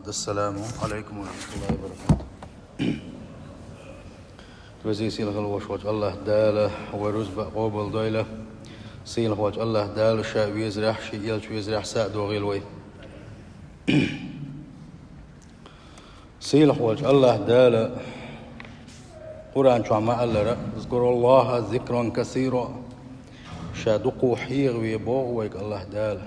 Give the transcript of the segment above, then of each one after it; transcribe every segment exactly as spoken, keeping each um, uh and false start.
Ассаламу Ӏалайкум ва рахьматуллахӀи ва баракатухӀ. Везий, сийлахь волчу АллахӀ Дала вай рузба къобалдойла. Сийлахь волчу АллахӀ Дала Ша везарехь, Шен элча везарехь сов а догӀийла вай. Сийлахь волчу АллахӀ Дала Къуръан чохь ма-аллара: «УзкуруллахӀа зикран касира». Ша дукха хьехаве боху вайга АллахӀ Дала.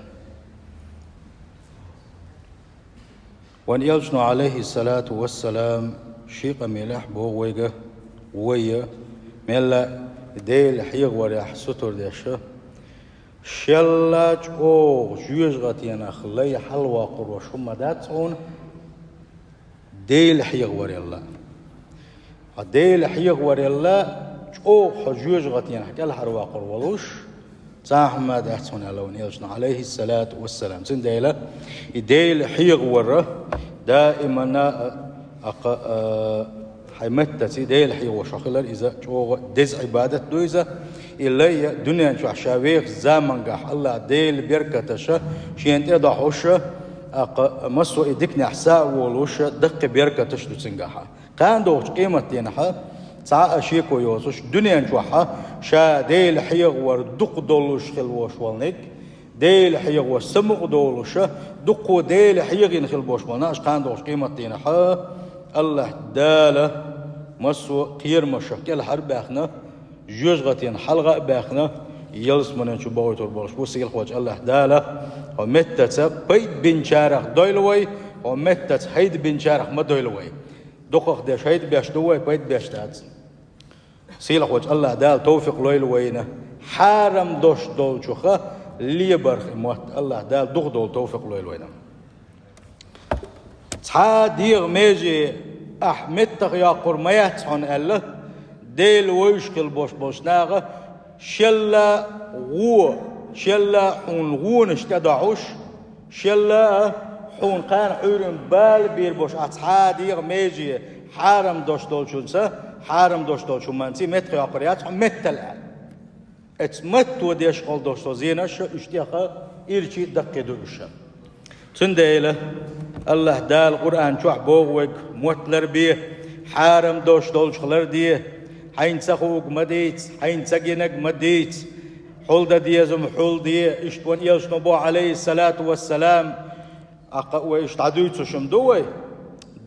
Вайн элчано, Ӏалайхиссалату вассалам, шен къамелехь боху вайга, вай, мелла а Дела хьехаварехь сутара деш, шелла чӀогӀа жоьжахатенах лай хьалавоккхур волуш хӀума ма дац хьуна, Дела хьехаварелла. Хьо Дела хьехаварелла, чӀогӀа хьо жоьжахатенах кӀелхьарвоккхур волуш, цхьа хӀума дац хьуна аьлла вайн элчано, Ӏалайхиссалату вассалам. Цундела и Дела хьехавар даимана а, а, кха-, а, хьайн меттаца Дела хьехош хьо хилар, иза чӀогӀа деза Ӏибадат ду иза. И лай а дуьнен чохь ша вехачу замангахь АллахӀ Делан беркаташа шена тӀедохьуша, а, кха-, массо а и диканехь сов а волуша, даккхий беркаташ ду цуьнгахьа. Кхана догӀучу къематдийнахьа цхьа а шеко йоцуш, дуьнен чохьа ша Дела хьехавар дукха долуш хила волуш волниг, Дела хьехавар самукъа долуша, дуккха Дела хьехийна хила болуш болу нах кхана догӀучу къематдийнахьа АллахӀ Дала массо а кхерамашах кӀелхьара а баьхна, жоьжахатин хьалха а баьхна, ялсаманин чу бохуьйтур болуш бу. Сийлахь волчу АллахӀ Дала хьо меттаца пайда бинчарах дойла вай, хьо меттаца хьайда бинчарах ма дойла вай. Дукхах деш хьайда беш ду вай, пайда беш дац. Сийлахь волчу АллахӀ Дала товфикъ лойла вайна, хьарам долуш долчуха лебарх и мотт АллахӀ Дала дукха долу товфикъ лойла вайна. Цхьа дегӀан меже ахь меттах йоккхур ма яц хьуна аьлла, Дела вевзаш хила болуш болчу наха шелла гӀо, шелла хьуна гӀонаш тӀедохьуш, шелла а хьуна кхана Ӏуьйранна бала бийр болуш ахь цхьа дегӀан меже хьарам долуш долчунца, хьарам долуш долчу хӀуманца меттах йоккхур яц хьуна меттала аьлла. Оцу матто деш хила долуш долу зенаш уьш тӀеха ирча а даккхий ду уьш. Цундела АллахӀ Дала Къуръан чохь боху вайга: мотт ларбе, хьарам долуш долчух ларде, хьайна ца хуург ма дийца, хьайна ца гинарг ма дийца, хьулдан дезам хьулде, иштта вайн элчано боху, Ӏалайхиссалату вассалам, Аккха вай иштта дӀадуьйцуш-м ду вай.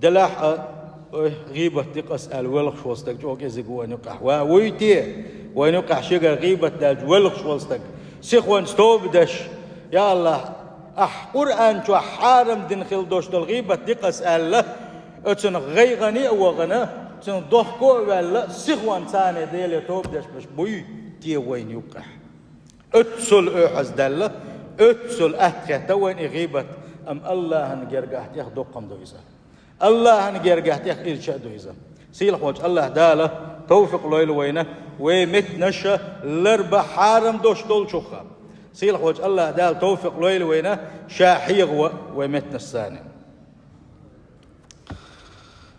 Делахь а, ой, гӀийбат ди-кх ас аьлла, воьлхуш волу стаг чӀогӀа кӀезиг ву вайн юкъахь. Ва вуй те, вайн юкъахь шегара гӀийбат даьлча воьлхуш волу стаг? Сихонца тоба деш: «Я АллахӀ, ахь Къуръан чохь хьарам дина хила долуш долу гӀийбат ди-кх ас», аьлла, оцунах гӀайгӀане а вахана, цунах дохко а ваьлла, сихонца царна Деле тоба деш берш буй те вайн юкъахь? Оццул оьхьаз даьлла, оццул атта хетта вайна и гӀийбат, амма АллахӀан гергахь тӀех дуккха ма ду иза. АллахӀан гергахь тӀех ирча а ду иза. Сийлахь волчу АллахӀ Дала товфикъ лойла вайна, вай меттанаша ларба хьарам долуш долчуха. Сийлахь волчу АллахӀ Дала товфикъ лойла вайна, Ша хьехаво вай меттанаш санна.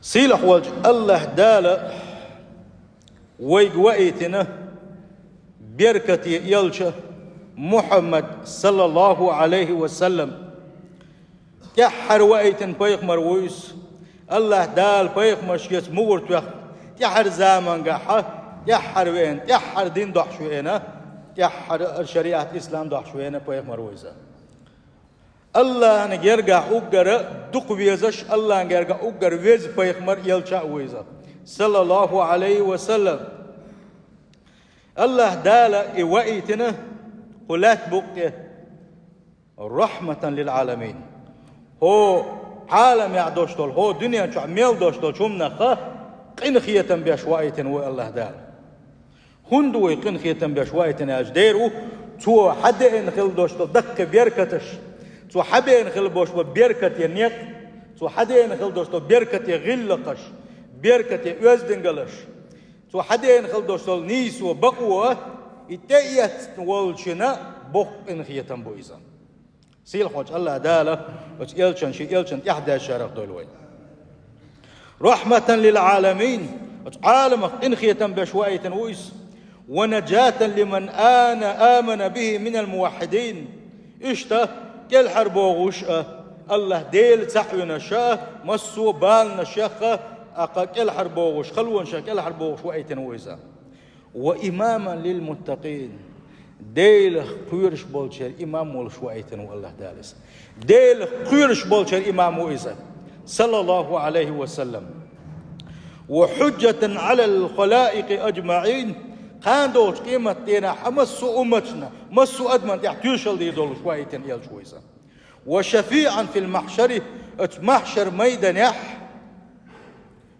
Сийлахь волчу АллахӀ Дала вайга ваийтина беркате элча Мухьаммад, саллаллаху Ӏалайхи ва саллам. ТӀаьххьара ваийтина пайхамар ву иза. АллахӀ Дала пайхамарш шеца мугӀар тоьхна, тӀаьххьара замангахьа, тӀаьххьара веана, тӀаьххьара дин дохьуш веана, тӀаьххьара шариат ислам дохьуш веана пайхамар ву иза. АллахӀан гергахь уггара дукха везаш, АллахӀан гергахь уггара веза пайхамар элча а ву иза, саллаллаху Ӏалайхи ва саллам. АллахӀ Дала и ваийтина кху лаьтта букъе рахьматан лил Ӏаламин. ХӀо Ӏаламехь долуш долу, хӀо дуьнен чохь мел долуш долчу хӀуманах къинхетам беш ваийтина ву АллахӀ Дала. ХӀунда вай къинхетам беш ваийтина аьлча, дера ву, цо хьадеана хила долуш долу даккхий беркаташ, цо хьабеана хила болуш болу беркате некъ, цо хьадеана хила долуш долу беркате гӀиллакхаш, беркате оьздангалаш, цо хьадеана хила долуш долу нийсо, бакъо, и тӀеэцна волчуьнан боккха къинхетам бу иза. Сийлахь волчу АллахӀ Дала оцу элчан, шен элчан тӀаьхьадаьшшарах дойла вай. Рахьматан лил Ӏаламин, оцу Ӏаламах къинхетам беш ваийтина ву иза. Ва наджатан лиман ана амана бихи минал муваххьидин. Иштта, кӀелхьарбохуш а, Аллахь Дела цхьаъ вина ша, массо а баланашех а кхы кӀелхьарбохуш, халонашех кӀелхьарбохуш ваийтина ву иза. «وإماما للمتقين». Делах кхоьруш болчеран имам волуш ваийтина ву Аллахь Дала иза. Делах кхоьруш болчеран имам ву иза, саллаллаху Ӏалайхи ва саллам. «وحجة على الخلائق أجمعين». Кхана долчу къематдийнахь массо а умматашна, массо а адамна тӀехь тоьшалла дийр долуш ваийтина элча ву иза. «وشفيعا في المحشر», оцу махьшар майданехь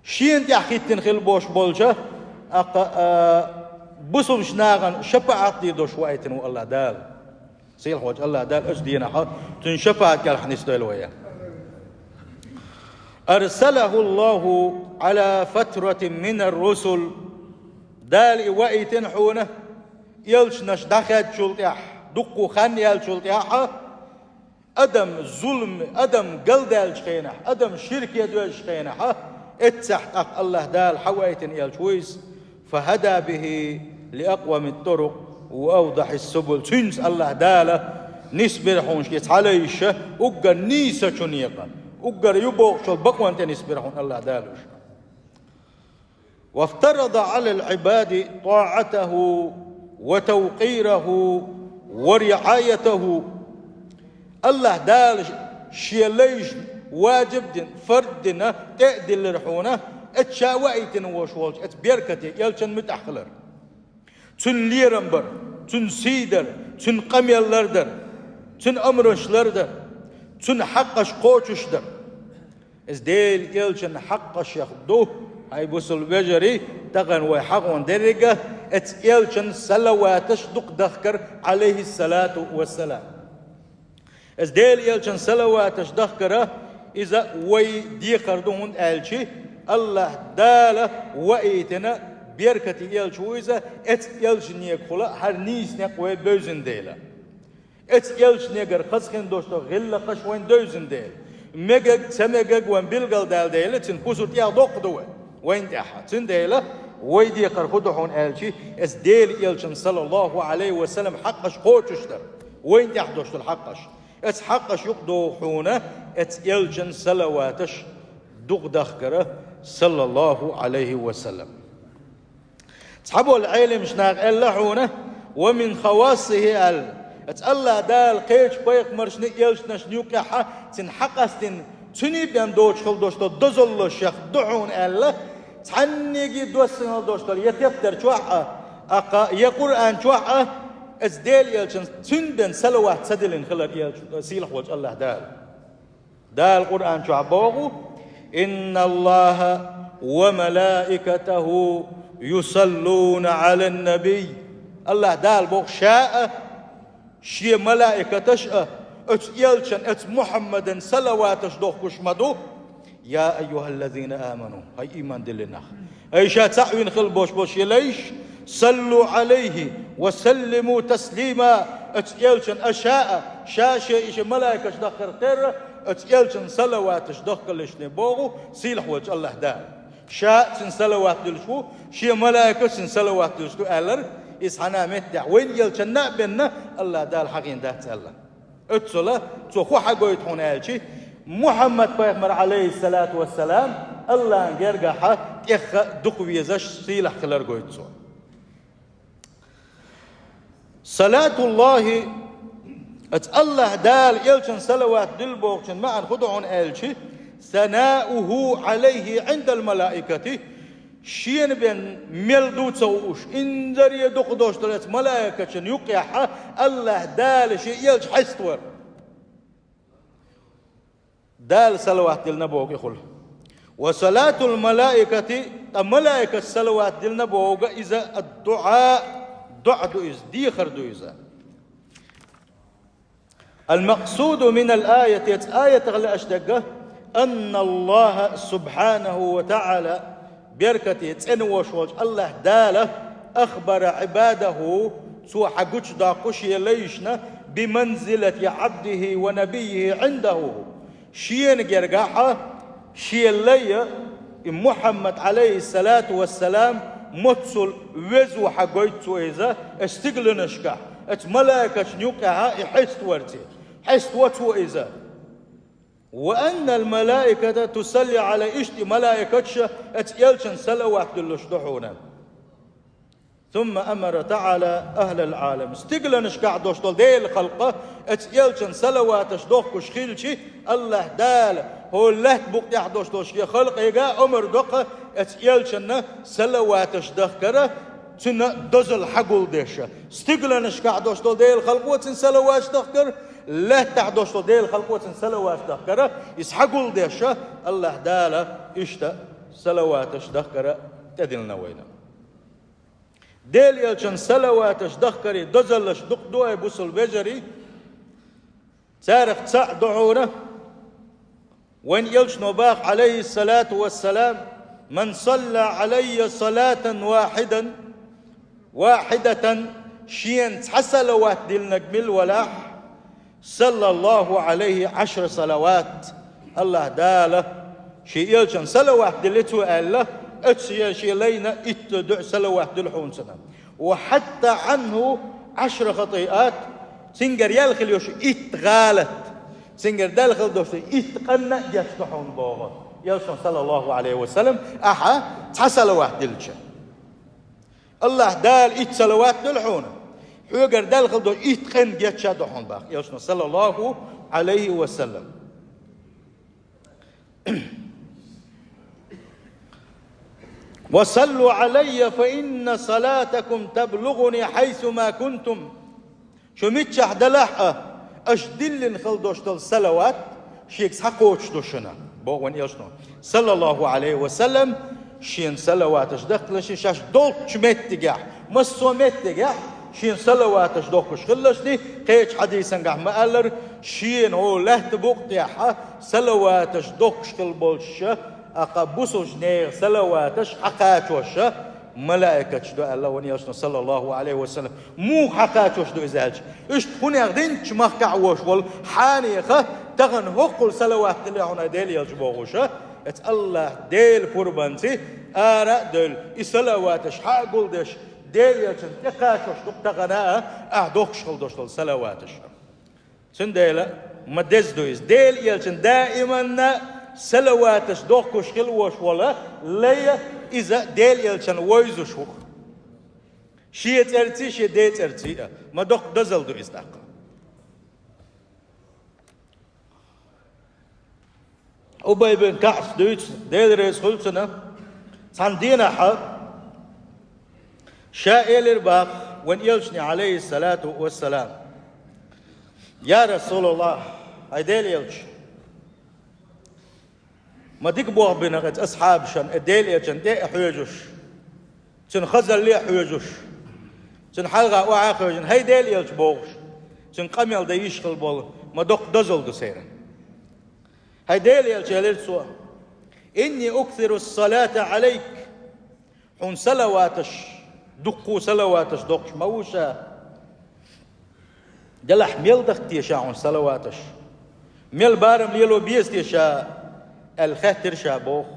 шена тӀехь хӀиттина хила бош болчу, аккха, а, бусулбачу нахана шапаӀат дийр долуш ваийтина ву Аллахь Дала. Сийлахьволчу Аллахь Дала оцу дийнахь цуьнан шапаӀат кӀелхьа нисдойла вай. «أرسله الله على فترة من الرسل». Дала и ваийтина хьуна, элчанаш дӀахаьддачул тӀаьхьа, дуккха хан яьллачул тӀаьхьа, адам зулам, адам галдаьллачу хенахь, адам ширке доьжначу хенахь, эццахь тӀаккха Аллахь Дала хьаваийтина элча ву иза, «فهدى به لأقوم الطرق وأوضح السبل». Цуьнца Аллахь Дала нисбира хьуна шен цхьа лайш, уггар нийсачу некъан, уггар ю бохучул бакъонна тӀе нисбира хьуна Аллахь Дала уьш. «وافترض على العباد طاعته وتوقيره ورعايته». Аллахь Дала шен лайшна важиб дина, фард дина, тӀе а диллира хьуна, эцу ша ваийтина волуш волчу эцу беркате элчан муьтӀахь хилар. Цуьнан лерам бар, цуьнан сий дар, цуьнан къамел лардар, цуьнан амраш лардар, цуьнан хьакъаш кхочуш дар. Иза Делан элчан хьакъашех ду, хьай бусул вежарий, тахана вай хьахош деррига, эцу элчан салаваташ дукха дахкар, Ӏалайхиссалату вассалам. Иза Делан элчан салаваташ дахкара, иза вай декхар ду, хӀунда аьлча Аллахь Дала ваийтина беркате элча ву иза, эцу элчанегахула хӀара нийса некъ вай бевзина дела. Эцу элчанегара хаза хин долуш долу гӀиллакхаш вайн девзина дела, мегаг, ца мегаг вайн билгалдаьлла дела, цуьнан хӀусур тӀех доккха ду вай, вайна тӀехь. Цундела вай декхар хӀун ду хьуна аьлча, эцу Делан элчан, саллаллаху Ӏалайхи ва саллам, хьакъаш кхочуш дар, вайна тӀехь долуш долу хьакъаш. Эцу хьакъаш юкъа догӀу хьуна эцу элчан салаваташ дукха дахкара, саллаллаху Ӏалайхи ва саллам. Цхьаболу Ӏелимаш наха аьлла хьуна: «Ва мин хавассихи», аьлла. Аса Аллахь Дала кхечу пайхамаршна, элчанашна юкъехьа цуьнан хьакъастина, цуьнан бен доцуш хила долуш долу дозаллашех ду хьуна аьлла, цхьанниге доссина хила долуш долу я тептар чохь а, аккха, я Къуръан чохь а, аса Делан элчан цуьнан бен салават ца диллина хилар элча, сийлахь волчу Аллахь Дала. Дала Къуръан чохь боху: «Инналлаха ва малаикатаху юсаллуна Ӏалан набий». Аллахь Дала боху, Ша а, Шен малаикаташ а оцу элчан, оцу Мухьаммадан салаваташ дохкуш ма ду. Я айюхаллазина аману, хӀай ийман диллина нах! Ай ша цхьаъ вина хила бош болу шен лайш, саллу Ӏалайхи ва саллиму таслима. Оцу элчан а, ша а, ша шен и шен малаикаш дахкарх терра, оцу элчан салаваташ дахкаллашне боху сийлахь волчу Аллахь Дала. Ша а цуьнан салават дуьлуш ву, шен малаикаш цуьнан салават дуьлуш ду аьллар, иза хьанна меттехь вайн элчанна а бенна, Аллахь Дала хьахийна дац аьлла. Оццула цо хӀун хьагойту хьуна аьлчи, Мухьаммад пайхамар, Ӏалайхиссалату вассалам, Аллахьан гергахьа тӀехха дукха везаш, сийлахь хилар гойту цо. Салатуллахи, аса Аллахь Дала элчан салават дилла бохучун маьӀна хӀун ду хьуна аьлчи, санауху Ӏалайхи Ӏиндал малаикати, шена бен мел ду ца хууш, инзаре дукха долуш долу аса малаикачун юкъехьа Аллахь Дала шен элча хьеставар. Дала салават диллина боху и хуьлу. Ва салатул малаикати, ткъа малаикаша салават диллина боху иза, аддуӀа, дуӀа ду иза, дехар ду иза. Ал-макъсуду минал аят, эца аятах лаьаш дерг, анналлаха субхьанаху ва таӀала, беркате цӀена вош волчу Аллахь Дала, ахбара Ӏибадаху, цо хьагучудоккху шен лайшна, биманзилати Ӏабдихи ва набийихи Ӏиндаху. Шена гергахьа шен лай, и Мухьаммад, Ӏалайхиссалату вассалам, моццул веза ву хьагойту цо иза, аса стигланашкахь, аса малаикачун юкъехьа и хьеставарце, хьеставо цо иза. وأن الملائكة تصلي عليه, иштта малайкаш а оцу элчанна салават дуьллуш ду хьуна. ثم أمر تعالى أهل العالم. Стигланашкахь долуш долу Делан халкъо оцу элчанна салаваташ дохкуш хилча, АллахӀ Дала хӀокху лаьттан букъа тӀехь долуш долу шен халкъе омра до-кх оцу элчанна салаваташ дахкара, цуьнан дозалла схьагулдеш. Стигланашкахь долуш долу Делан халкъо цунна салаваташ дахкара, лаьттахь долуш долу Делан халкъо цунна салаваташ дахкара, иза схьагулдеш, АллахӀ Дала иштта салаваташ дахкара тӀедиллина вайна. Делан элчанна салаваташ дахкаран дозаллаш дукха ду, ай бусалба вежарий. Царах цхьаъ ду хьуна, вайн элчано боху, Ӏалайхиссалату вассалам: من صلى علي صلاة واحدة, واحدة, шена цхьа салават диллинарг мила велахь, صلى الله عليه عشر صلوات. АллахӀ Дала шен элчанна салават диллира цо аьлла, оцу шен лайна итт дуьхьа салават дуьллу хьуна цунна. وحط عنه عشر خطيئات, цуьнгара яьлла хила йолуш итт гӀалат, цуьнгара даьлла хила долуш итт къинна а гечду хьуна боху элчано, саллаллаху Ӏалайхи ва саллам, ахьа цхьа салават диллича. АллахӀ Дала итт салават дуьллу хьуна, хьоьгара даьлла хила долу итт къинна гечду хьуна боху элчано, саллаллаху Ӏалайхи ва саллам. وصلوا علي فإن صلاتكم تبلغني حيثما كنتم. Шу миччахь далахь а, аша диллина хила долуш долу салават шега схьакхочуш ду шуна, боху вайн элчано, саллаллаху Ӏалайхи ва саллам. Шена салаваташ дахкалаш, шаьш долчу меттигехь, массо а меттигехь шена салаваташ дохкуш хилалаш. Кхечу хьадисангахь ма-аллара, шена хӀокху лаьттан букъа тӀехь салаваташ дохкуш хила болчу, тӀаккха бусалба нехан салаваташ схьакхачош малаикаташ ду аьлла вайн элчано, саллаллаху Ӏалайхи ва саллам. Муха схьакхачош ду иза аьлча, иштта кхунех динчу махкахь а волуш волу хьанеха тахана хӀоккхул салават диллина хьуна Делан элча бохуш, эца АллахӀ Делан пурбанца ара а девлла, и салаваташ схьа а гулдеш, Делан элчанна тӀекхачош ду-кх тахана а ахь дохкуш хила долуш долу салаваташ. Цундела ма деза ду иза. Делан элчанна даиманна салаваташ дохкуш хила волуш волу лай, иза Делан элчанна вевзаш ву-кх. Шен цӀерций, шен ден цӀерций а. Ма доккха дозалла ду иза тӀаккха. Убай бин КаӀбас дуьйцу, Дела реза хуьлда цунна, цхьана дийнахь ша элира боху вайн элчане, Ӏалайхиссалату вассалам: «Я РасулаллахӀ, хӀай Делан элча, ма дика болх бина-кх эца асхьабашна и Делан элчанна тӀе а хьоьжуш, цуьнан хазалле а хьоьжуш, цуьнан хьалха охьа а хьоьжуш, хӀай Делан элча бохуш, цуьнан къамел дан йиш хила болу, ма доккха дозалла ду церан». «ХӀай Делан элча, — элира цо, — إني أكثر الصلاة عليك. Хьуна салаваташ, дуккха салаваташ доккхуш ма ву ша. Делахь мел дахка те ша хьуна салаваташ? Мел барам лело беза те ша?» — аьлла хаьттира ша боху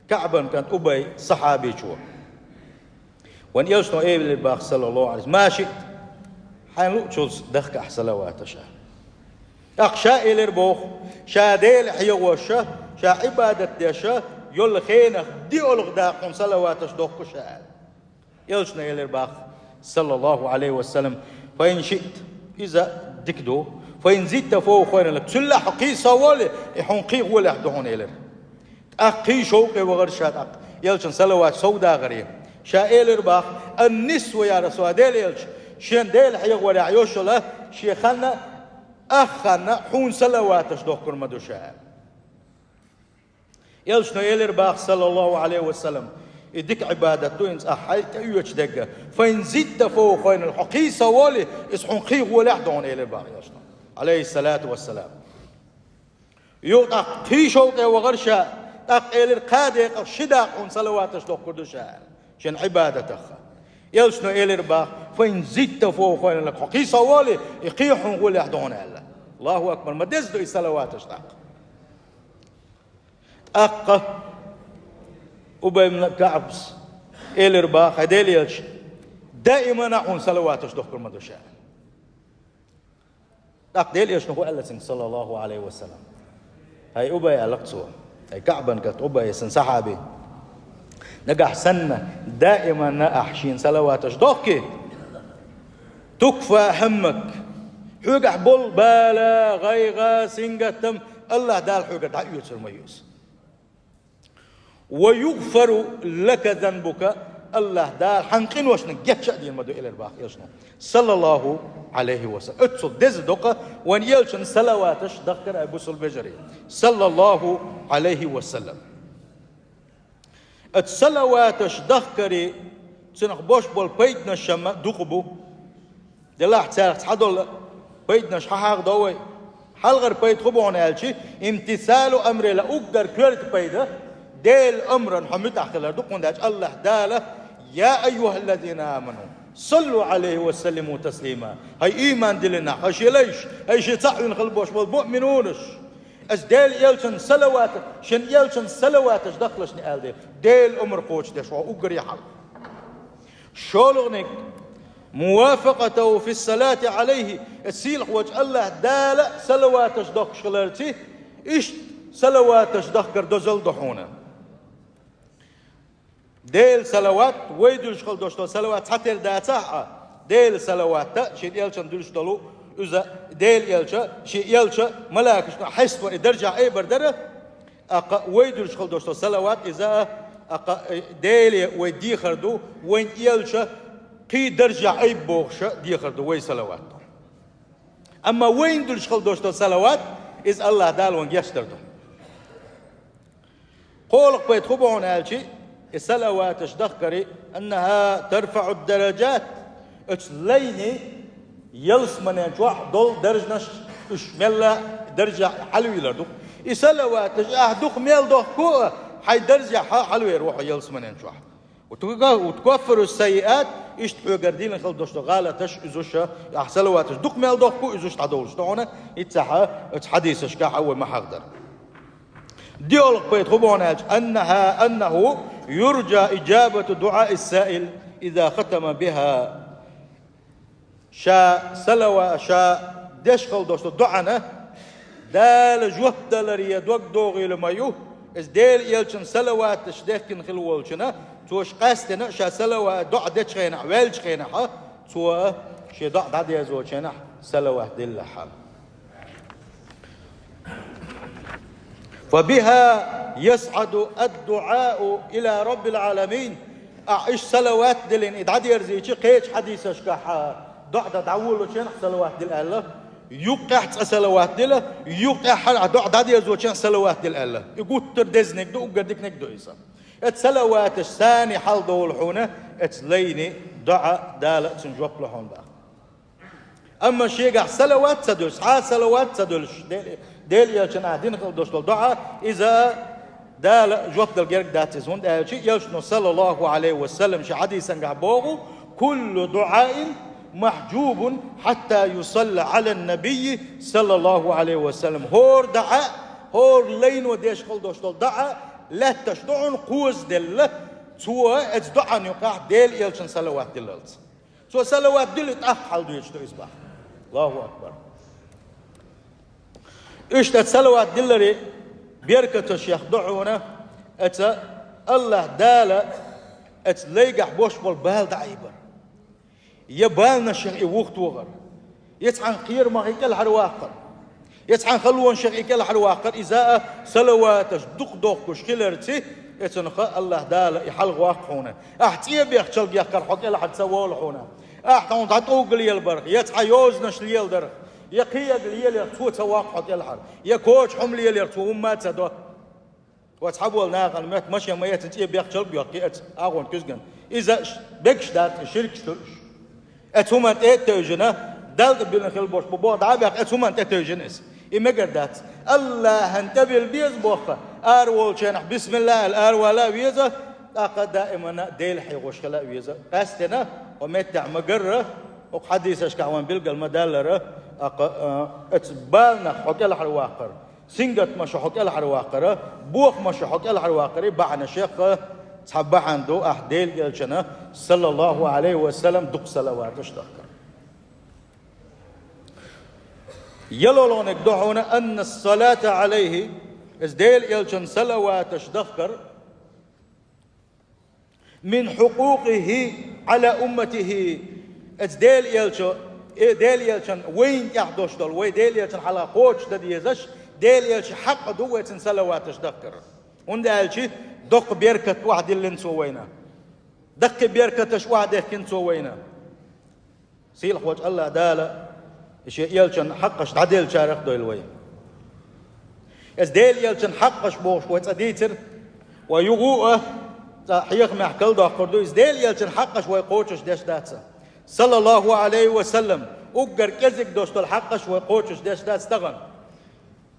КаӀбан кӀант Убай сахьабичо. Вайн элчано элира боху, саллаллаху Ӏалайхи ва саллам: «Ма шиъта, хьайна луъучул дахка ахь салаваташ», — аьлла. ТӀаккха ша элира боху, ша Дела хьехош, ша Ӏибадат деш йолу хенах диъалгӀа даккха хьуна салаваташ дохку ша аьлла. Элчано элира боху, саллаллаху Ӏалайхи ва саллам: «فإن شئت, иза дика ду, فإن زدت فهو خير لك, цул а хьо кхийса волий, и хьуна кхин гӀолехь ду хьуна», — элира. ТӀаккха кхин шовкъе вахара ша тӀаккха, элчанна салават сов дахаре. Ша элира боху: «النصف يا رسول الله, Делан элча, шен Дела хьехорехь йолуш йолу шен ханна, ах ханна хьуна салаваташ дохкур ма ду ша». Элчано элира боху, саллаллаху Ӏалайхи ва саллам: «И дика Ӏибадат ду, хӀинца ахь хьайга тӀеоьцуш дерг. فإن زدت فهو خير لك, хьо кхийса волий, иза хьуна кхин гӀолехь ду хьуна», — элира боху элчано, Ӏалайхиссалату вассалам. Юха тӀаккха кхин шовкъе вахара ша, тӀаккха элира: «Кхаа декъах ши дакъа хьуна салаваташ дохкур ду ша», — аьлла, шен Ӏибадатах. Элчано элира боху: «فإن زدت فهو خير لك, хьо кхийса волий, и кхин хьуна гӀолехь ду хьуна», — аьлла. Аллаху акбар, ма деза ду и салаваташ тӀаккха. ТӀаккха Убай бин КаӀбас элира боху: «ХӀай Делан элча, даимана хьуна салаваташ дохкур ма ду ша». ТӀаккха Делан элчано хӀун аьлла цуьнга, саллаллаху Ӏалайхи ва саллам? ХӀай Убай, аьлла цо, хӀай КаӀбан кӀант Убай, сан сахьаби, нагахь санна даиманна ахь шена салаваташ дохке, تكفى همك, хьоьгахь болу бала, гӀайгӀа, сингаттам АллахӀ Дала хьоьгара дӀаоьцур ма ю иза. ويغفر لك ذنبك, АллахӀ Дала хьан къиношна гечдийр ма ду, элира боху элчано, саллаллаху Ӏалайхи ва саллам. Оццул деза ду-кх вайн элчанна салаваташ дахкар, хӀай бусалба вежарий, саллаллаху Ӏалайхи ва саллам. Оцу салаваташ дахкаре цунах бош болу пайданаш ма дукха бу. Делахь царах цхьадолу пайданаш хьахьагӀдо вай. Хьалхара пайда хӀун бу хьуна аьлча, امتثال أمر الله, уггар коьрта пайда, Делан омрана хьо муьтӀахь хилар ду, хӀунда аьлча АллахӀ Дала: يا أيها الذين آمنوا صلوا عليه وسلموا تسليما. ХӀай ийман диллина нах, хӀай шен лайш, хӀай шен цхьаъ вина хила бош болу муъминунаш, аса Делан элчанна салават, шен элчанна салаваташ дахкалаш аьлла Делан омра кхочушдеш ву уггаре хьалха. ШолгӀаниг, موافقته في الصلاة عليه, аса сийлахь волчу АллахӀ Дала салаваташ дохкуш хиларца, иштта салаваташ дахкар дозалла ду хьуна. Делан салават, вай дуьллуш хила долуш долу салават цхьатерра дацахь а, Делан салават а, шен элчанна дуьллуш долу, иза Делан элча, шен элча, малайкашна хьесто и даржехь айбар дара, тӀаккха вай дуьллуш хила долуш долу салават иза а, тӀаккха, э, Деле вай дехар ду, вайн элча кхин даржехь айба бохуша дехар ду вай салават. Амма вайна дуьллуш хила долуш долу салават, иза АллахӀ Дала вайна гечдар ду. КхоалгӀа пайда хӀун бу хьуна аьлча, и салаваташ дахкаре, أنها ترفع الدرجات, оцу лайни ялсаманен чохь долу даржанаш, уьш мелла даржехь хьалавийлар ду. И салаваташ ахь дукха мел дохко а, хьайн даржехь хьалавер ву хьо ялсаманен чохь. وتكفر السيئات, иштта хьоьгара дина хила долуш долу гӀалаташ, иза уьш, ахь салаваташ дукха мел дохко, иза уьш дӀадовлуш ду хьуна, иццахь оцу хьадисашкахь вай ма хьахдар. ДиъалгӀа пайда хӀун бу хьуна аьлча, أنها، أنه يرجى إجابة دعاء السائل إذا ختم بها. Ша салава-, ша деш хила долуш долу доӀана Дала жоп даларе дог догӀийла ма ю, иза Делан элчанна салаваташ дехкина хила волчунна, цо ш-, къаьстина ша салава-, доӀа дечу хенахь, ваьллачу хенахь, цо шен доӀа дӀадерзочу хенахь салават диллахь. فبها يصعد الدعاء إلى رب العالمين. Ахь иштта салават диллина и дӀадерзийча, кхечу хьадисашкахь доӀа дан дӀаволлучу хенахь салават дила аьлла, юккъехь цкъа салават дила, юккъехь хьара ахь доӀа дӀадерзочу хенахь салават дила аьлла. И гуттар а дезаниг ду, уггар диканиг ду иза. Эцу салаваташ санна хьалдолу хьуна, эцу лайни доӀа Дала цуьнан жоп ло хьуна баха. Амма шегахь салават ца дуьллуш, цхьа а салават ца дуьллуш, Де-, Делан элчанна ахь дина хила долуш долу доӀа, иза Дала жоп дала герга дац иза, хӀунда аьлча элчано, саллаллаху Ӏалайхи ва саллам, шен хьадисангахь боху: كل دعاء محجوب حتى يصلى على النبي صلى الله عليه وسلم. ХӀора доӀа, хӀора лайно деш хила долуш долу доӀа лаьтташ ду хьуна кхозаделла, цо оцу доӀан юкъахь Делан элчанна салават диллалц. Цо салават дилли, тӀаккха хьалдоьдуш ду иза баха. Аллаху акбар! Иштта салават дилларе беркаташех ду хьуна, эца АллахӀ Дала эца лайгахь бош болу бала дӀаайбар. Я баланашех и вухтогӀар, я цхьана кхерамах и кӀелхьарваккхар, я цхьана халонашех и кӀелхьарваккхар, иза а салаваташ дукха дохкуш хиларца, эцунах АллахӀ Дала и хьалхаваккха хьуна. Ахь цӀе бехчалгехкар хьо кӀелхьара ца волу хьуна. Ахь тхьуна дӀатӀугга лелабарх, я цхьа йозанаш леладарх, я кхиаг леларх, цо ца ваккха хьо кӀелхьара, я коча хӀума леларх, цо хӀумма а ца до. Ва цхьаболу нахана моьтту машен ма эцна цӀе бехчалг а йоккхий, эца агӀонан куьзгана. Иза ш-, бегаш дац, ширкаш ду уьш. Эца хӀуманна тӀе а тевжина, Далла тӀе биллина хила бош бу боху дӀа а баьккха, эца хӀуманна тӀе тевжина иза. И мегар дац. АллахӀана тӀе билла беза боху, ара волчу хенахь бисмилла аьлла, ара вала а веза, тӀаккха даимана Дела хьехош хила а веза. Къаьстина, хьо меттехь ма-гарра, хӀокху хьадисашкахь вайн билггал ма-даллара, тӀаккха, а, эца баланах хьо кӀелхьарваккхар. Сингаттамаша хьо кӀелхьарваккхара, бохамаша хьо кӀелхьарваккхара бахьанашех цхьа бахьана ду ахь Делан элчанна, саллаллаху Ӏалайхи ва саллам, дукха салаваташ дахкар. ЯлхолгӀаниг ду хьуна: أن الصلاة عليه Из Дела Элчан салаваташ дахкар, мин хьукъукъихӀи Ӏала умматихӀи. Из Дела Элча, э, Дела Элчан вайна тӀехь долуш долу, вай Дела Элчан хьалха кхочушдан дезаш, Дела Элча хьакъ ду вай цунна салаваташ дахкар. ХӀунда аьлча доккха беркат охьадиллина цо вайна. Даккхий беркаташ охьадехкина цо вайна. Сийлахь волчу АллахӀ Дала и шен Элчан хьакъаш дӀаделлачарах дойла вай. Иза Дела Элчан хьакъаш бохуш вай цкъа дийцира, вай юха а цкъа хьехамехь калдоккхур ду, иза Дела Элчан хьакъаш вай кхочуш деш дац. Саллаллаху Ӏалайхи ва саллам, уггар кӀезиг долуш долу хьакъаш вай кхочуш деш дац тахана.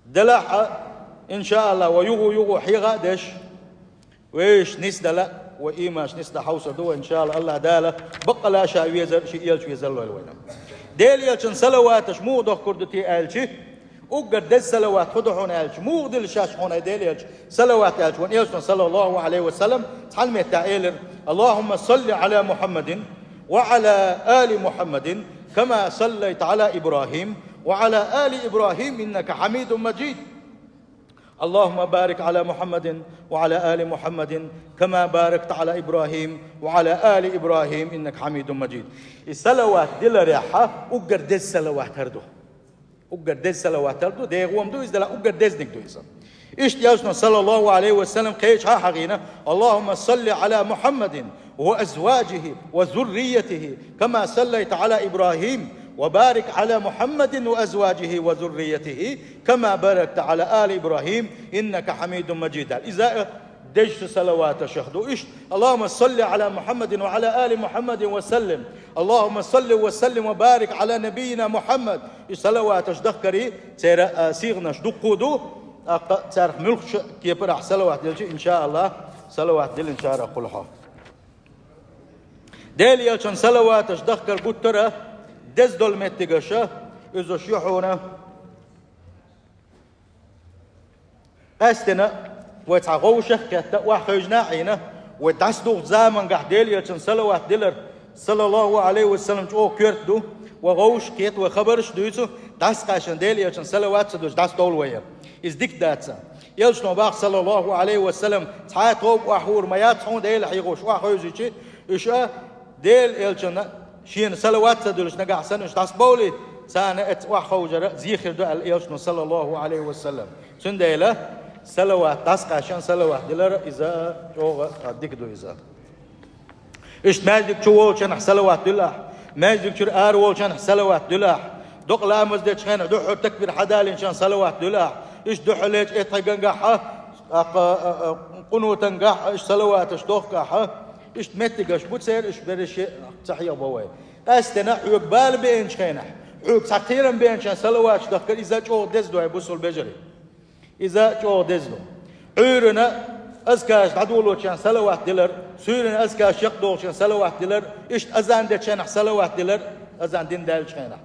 Делахь а, иншааллахӀ, вай юха-юха хьеха а деш, вешан нисдала, вай ийманаш нисдан хьовса ду вай, иншааллахӀ, АллахӀ Дала баккъала ша везар, шен Элча везар лойла вайна. Дела Элчан салаваташ муха дохкур ду те аьлча, уггар деза салават хӀун ду хьуна аьлча, муха дилла шаьш хьуна Дела Элча салават аьлча, вайн Элчано, саллаллаху Ӏалайхи ва саллам, цхьана меттехь элира: «Аллахумма салли Ӏала Мухьаммадин ва Ӏала али Мухьаммадин, кама саллайта Ӏала ИбрахӀим, ва Ӏала али ИбрахӀим, иннака Хьамидун Мажид». «Аллахумма барик Ӏала Мухьаммадин ва Ӏала али Мухьаммадин, кама баракта Ӏала ИбрахӀим ва Ӏала али ИбрахӀим, иннака Хьамидун Мажид». И салават диларехь уггар деза салават хӀара ду. Уггар деза салават хӀара ду, дегӀан ма ду иза, делахь уггар дезниг ду иза. Иштта Элчано, саллаллаху Ӏалайхи ва саллам, кхечахьа а хьахийна: «Аллахумма салли Ӏала Мухьаммадин ва азваджихӀи ва зурриятихӀи, кама саллайта Ӏала ИбрахӀим, ва барик Ӏала Мухьаммадин ва азваджихӀи ва зурриятихӀи, кама баракта Ӏала али ИбрахӀим, иннака Хьамидун Мажид». Иза дезачу салаваташах ду иштта: «Аллахумма салли Ӏала Мухьаммадин ва Ӏала али Мухьаммадин ва саллим. Аллахумма салли ва саллим ва барик Ӏала набиййина Мухьаммад». И салаваташ дахкаре церан, а, сигӀанаш дуккха а ду, тӀаккха царах муьлххачу кепарахь салават делча, иншааллахӀ, салават диллинчарах хуьлу хьо. Дела Элчан салаваташ дахкар гуттара а деза долу меттигаша, иза шо хьуна. Къаьстина вай цхьа гӀовшах а кхетта, охьахевшина а Ӏийна, вай дӀасадухучу замангахь Дела Элчан салават дилар, саллаллаху Ӏалайхи ва саллам, чӀогӀа коьрта ду, вай гӀовшах а кхетта, вай хабарш а дуьйцу, дӀасакхаьчна Дела Элчан салават ца дуьллуш дӀасадовла вай. Иза дика дац. Элчано боху, саллаллаху Ӏалайхи ва саллам, цхьа а тоба охьахуур ма яц хьуна Дела хьехош охьахевшича, уьш а Дела Элчанна шена салават ца дуьллуш нагахь санна уьш дӀасабовлий, царна оцу охьахевшара зехир ду аьлла Элчано, саллаллаху Ӏалайхи ва саллам. Цундела салават дӀасакхаьчна, салават дилар иза чӀогӀа а дика ду иза. Иштта маьждиг чу волчу хенахь салават дуьллу ахь, маьждиг чуьра ара волчу хенахь салават дуьллу ахь, докъа ламаз дечу хенахь, дуьххьара такбир хьадалийначу хенахь салават дуьллу ахь, иштта дуьххьарлечу эттхьегангахь а, тӀаккха, а, а, къунутангахь а иштта салаваташ дохку ахь, иштта меттигаш бу церан, уьш берриш а ца хьехабо вай. Къаьстина хьоьга бала беанчу хенахь, хьоьга цхьа кхерам беанчу хенахь салаваташ дахкар, иза чӀогӀа деза ду, хӀай бусалба вежарий. Иза чӀогӀа деза ду. Ӏуьйранна азкараш дӀадолочу хенахь салават дилар, суьйранна азкараш яккхадолчу хенахь салават дилар, иштта азан дечу хенахь салават дилар, азан дина даьллачу хенахь.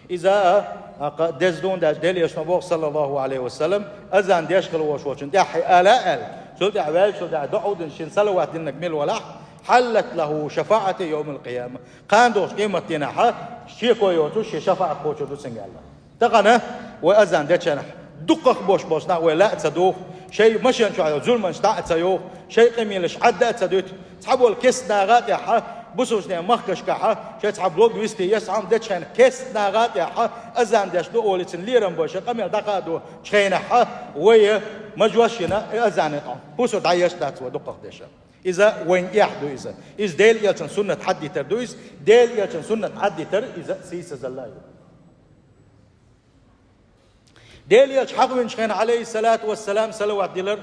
Иза а, а, кха-, деза ду, хӀунда аьлча Делан Элчано боху, саллаллаху Ӏалайхи ва саллам, азан деш хила волуш волчун тӀаьххье ала а аьлла, цул тӀаьхьа ваьллачул тӀаьхьа дуӀа дина шена салават динарг мила валахь, хьаллат лаху шафаӀати йовмал къияма. Кхана долчу къематдийнахь шеко йоцуш шен шафаӀат кхочур ду цуьнга аьлла. Тахана вай азан дечу хенахь дукхах болуш болчу нах вай лаа а ца духу, шайн машен чохь йолу зуламаш дӀа а ца йоху, шайн къамелаш Ӏадда а ца дуьту, цхьаболу кест нагӀа а тӀехьа, бусалбачу махкашкахьа, шайн цхьа блог висте, я цхьа хӀума дечу хенахь кест нагӀа а тӀехьа, азан деш ду олий цуьнан лерам бой, шайн къамел дӀакхадочу хенахьа, вай мажош йина и азан тӀехь хӀусар дӀаеш дац вай дукхах деш. Иза вайна эхь ду иза. Иза Делан Элчан суннат хьаддитар ду иза. Делан Элчан суннат хьаддитар иза сийсазалла ю. Делан Элча хьахавинчу хенахь, Ӏалайхиссалату вассалам, салават дилар: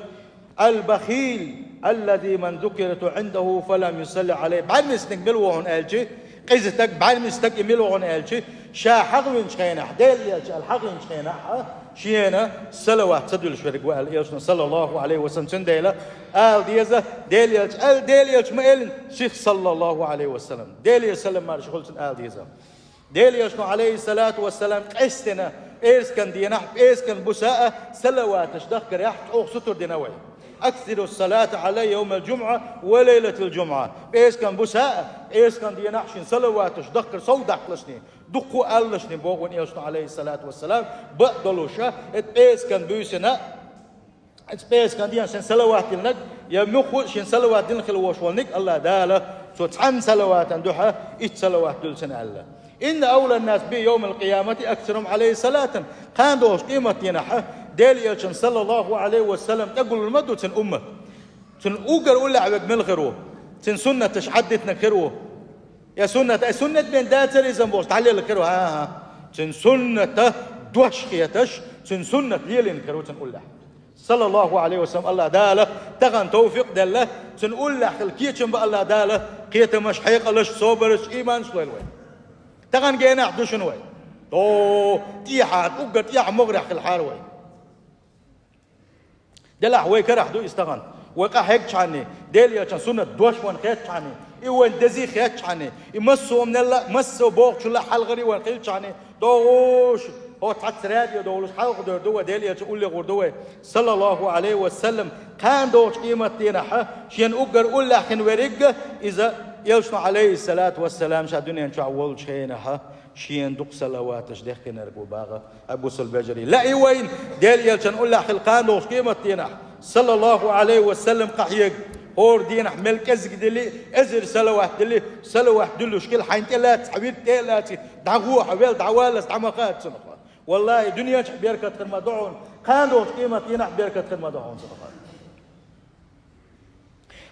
«Аль-бахил аллази ман зукирту Ӏиндаху фалам юсалли Ӏалайхи». БӀаьрмистаг мила ву хьуна аьлча, къиза стаг, бӀаьрмистаг и мила ву хьуна аьлча, ша хьахавинчу хенахь, Делан Элча аьлла хьахавинчу хенахь, шена салават ца дуьллуш верг ву аьлла Элчано, саллаллаху Ӏалайхи ва саллам. Цундела ала деза, Делан Элча аьлла, Делан Элча ма эллина, сиха, саллаллаху Ӏалайхи ва саллам. Делера салам марша хуьлда цунна, ала деза. Делан Элчано, Ӏалайхиссалату вассалам, къаьстина пӀераскан дийнахь, пӀераскан буса а салаваташ дахкарехь чӀогӀа сутур дина вай. «Аксиру салата Ӏалаййа йовмал джумӀа ва лайлатал джумӀа». ПӀераскан буса а, пӀераскан дийнахь шен салаваташ дахкар сов даккхалашний, дуккха а алалашний боху вайн Элчано, Ӏалайхиссалату вассалам, бакъ долуша, и пӀераскан буьйсина Цу пӀераскан дийнахь шен салават диллинарг, я муьлхха а шен салават диллина хила волуш волу ниг, АллахӀ Дала цо цхьана салаватан дуьхьа итт салават дуьллу цунна аьлла. «Инна авлан-нас би йовмал-къиямати аксаругьум Ӏалайхи салатан». Кхана долчу къематдийнахь Делан Элчанна, саллаллаху Ӏалайхи ва саллам, тӀегуллур ма ду цуьнан уммат. Цуьнан уггар уллехь верг мила хир ву? Цуьнан суннаташ хьаддитинарг хир ву? Я суннат, ай, суннат бен дацара иза бохуш, дӀалелларг хир ву? ХӀан-хӀа. Цуьнан суннатан дош хеташ, цуьнан суннат лелийнарг хир ву цуьнан уллехь. Саллаллаху Ӏалайхи ва саллам, АллахӀ Дала тахана тавфикъ делла, цуьнан уллехь хила кечам бан АллахӀ Дала кхетамаш, хьекъалаш, собараш, ийманаш лойла вай. Тахана генахь ду шуна вай. О, тӀехьа, уггар тӀехьа могӀарехь хилахьара вай. Делахь вай карахь ду иза тахана. Вай къахьегчхьана, Делан Элчанан суннат дош вайна хетчхьана, и вайна дезий хетчхьана, и массо а хӀуманал а, массо а бохучул а хьалхара вайна хилчхьана, догӀуш, хӀо цхьацца радио довлуш, хьалха дер ду вай, Делан Элча уллехь гӀур ду вай, саллаллаху Ӏалайхи ва саллам, кхана долчу къематдийнахь шен уггар уллехь хин верриг а иза, Элчано, Ӏалайхи салату ва саллам, ша дуьнен чохь волчу хенахь, шена дукха салаваташ дехкинарг ву боху, ай бусалба вежарий. Лаьий вайна, Делан Элчанан уллехь хила кхана долчу къематдийнахь, саллаллаху Ӏалайхи ва саллам, къахьега, хӀора дийнахь мел кӀезиг дели, эзар салават дели, салават дуьллуш хила, хьайна тӀе лаьцна, хьан вирд тӀе а лаций, дӀагӀо хьо, вел дӀаваллалц, дӀа ма хаьа цунах. Валлахи, дуьнен чохь беркат хир ма ду хьуна, кхана долчу къематдийнахь беркат хир ма ду хьуна цунах.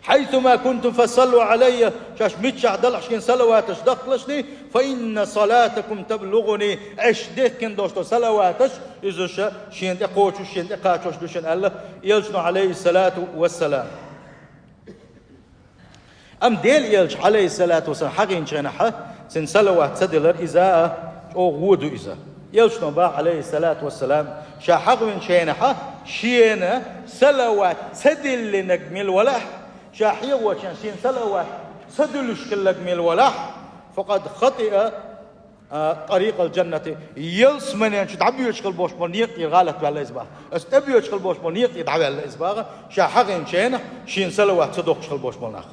«Хьайсума кунтум фасаллу Ӏалаййа», шаьш миччахь далахь шена салаваташ дахкалашний, «фа инна салатакум таблугӀуни», аша дехкина долуш долу салаваташ, иза ша шена тӀе кхочуш, шена тӀе кхачош ду шуна аьлла, Элчано, Ӏалайхи салату ва саллам. Амма Делан Элча, Ӏалайхи салату ва саллам, хьахийначу хенахь, цуьнан салават ца дилар иза а чӀогӀа вон ду иза. Элчано боху, Ӏалайхи салату ва саллам, ша хьахийначу хенахь, шена салават ца диллинарг мила валахь, ша хьехочу хенахь шена салават ца дуьллуш хилларг мила валахь, «факъад хатиа, а, тӀарикъал джаннати», ялсаманен чу дӀабоьдуш хила болуш болу некъа тӀера гӀалат ваьлла иза боху. Аса тӀебоьдуш хила болуш болу некъа тӀера дӀаваьлла иза боху, ша хьахийначу хенахь шена салават ца доккхуш хила болуш болу нах.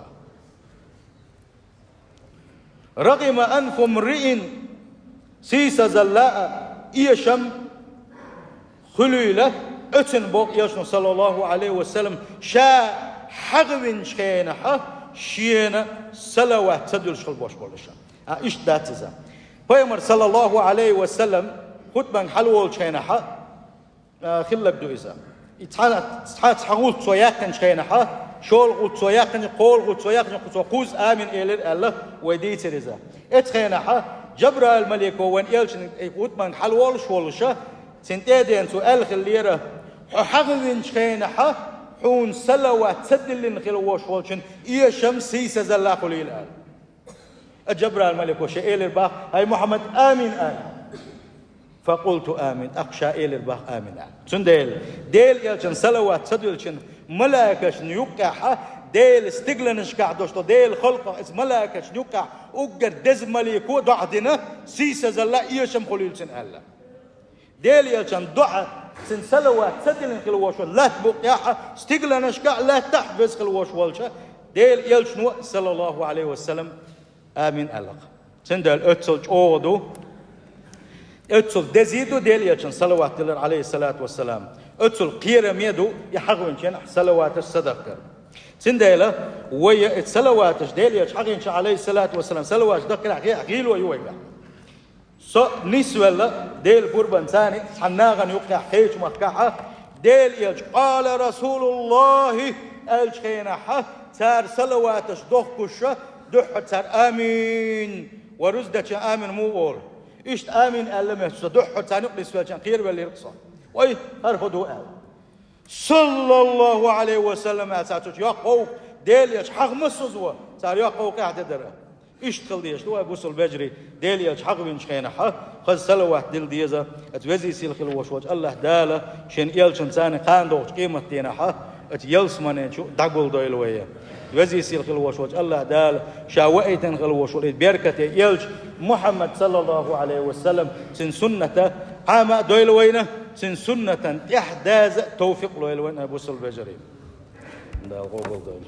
«Рагъима анфу мриин», сийсазалла а, эшам хуьлийла оьцун боху Элчано, саллаллаху Ӏалайхи ва саллам, ша хьахийначу хенахь шена салават ца дуьллуш хила болуш болу иша. А, иштта дац иза. Пайхамар, саллаллаху Ӏалайхи ва саллам, хутбанга хьалаволучу хенахь, а, хилларг ду иза. И цхьа, цхьа, цхьа гӀуллакх цо яьккхинчу хенахь, шолгӀа гӀуллакх цо яьккхинчу, кхоалгӀа гӀуллакх цо яьккхинчу, цо кхузза «Амин» элира аьлла, вай дийцира иза. Оцу хенахь Джабраил-малико вайн элчанан и хутбанга хьалаволуш волуша, цуьнан тӀедена цо аьлла хиллера: «Хьо хьахийначу хенахь хьуна салават ца диллина хила волуш волчун эшам, сийсазалла хуьлийла», аьлла. А Джабраил-малико шен элира боху: «ХӀай Мухьаммад, амин ала». «Факъулту амин», тӀаккха ша элира боху: «Амин», аьлла. Цундела Делан элчанна салават ца дуьллучун малайкашна юккъехь, Делан стигланашкахь долуш долу, Делан халкъах, иза малайкашна юккъехь уггар деза малико а доӀа дина, сийсазалла, эшам хуьлийла цунна аьлла. Делан элчанна доӀа, цуьнан салават ца диллина хила волуш волу латта букъехь, стигланашкахь, латтахь веза хила волуш волча Делан элчано, саллаллаху Ӏалайхи ва саллам, амин аьлла. Цундела оццул чӀогӀа ду, оццул дезий ду Делан элчанна салават диллар, Ӏалайхи салату ва саллам. Оццул кхераме ду и хьахийначу хенахь салаваташ ца дахкар. Цундела вай и салаваташ, Делан элча хьахийначу, Ӏалайхи салату ва саллам, салаваташ дахкарехь гӀе-, гӀийло ю вайгахь. Со нисвелла Делан гурбанца цхьана нахана юккъехь кхечу махкахь, Делан элча: «Къала Расулуллахи», аьллачу хенахь, цара салаваташ дохкуша, дуьххьара цара: «Амин». Ва рузба дечу «Амин» муха олу? Иштта «Амин» аьлла моьттуш со, дуьххьара царна юкъа нисвеллачарна кхеравеллера-кх со. Вай, хӀара хӀун ду аьлла. «Саллаллаху Ӏалайхи ва саллам», аьлла цара цуьнца йоккха гӀовгӀа, Делан элча хьахийна ма ду иза, цара йоккха гӀовгӀа къаьхьа де дара. Иштта хила дезаш ду вай, бусалба вежарий, Делан элча хьахийначу хенахь хаза салават дилла деза, оцу везий сийлахь хила волуш волчу АллахӀ Дала шен элчанца кхана догӀучу къематдийнахь оцу ялсамане чу дӀагулдойла вай. Везий сийлахь хила волуш волчу АллахӀ Дала ша ваийтина хила волуш волу и беркате элча Мухьаммад, саллаллаху Ӏалайхи ва саллам, цуьнан сунната Ӏама а дойла вайна, цуьнан суннатан тӀаьхьа даза а товфикъ лойла вайна, бусалба вежарий. Дала къобалдойла.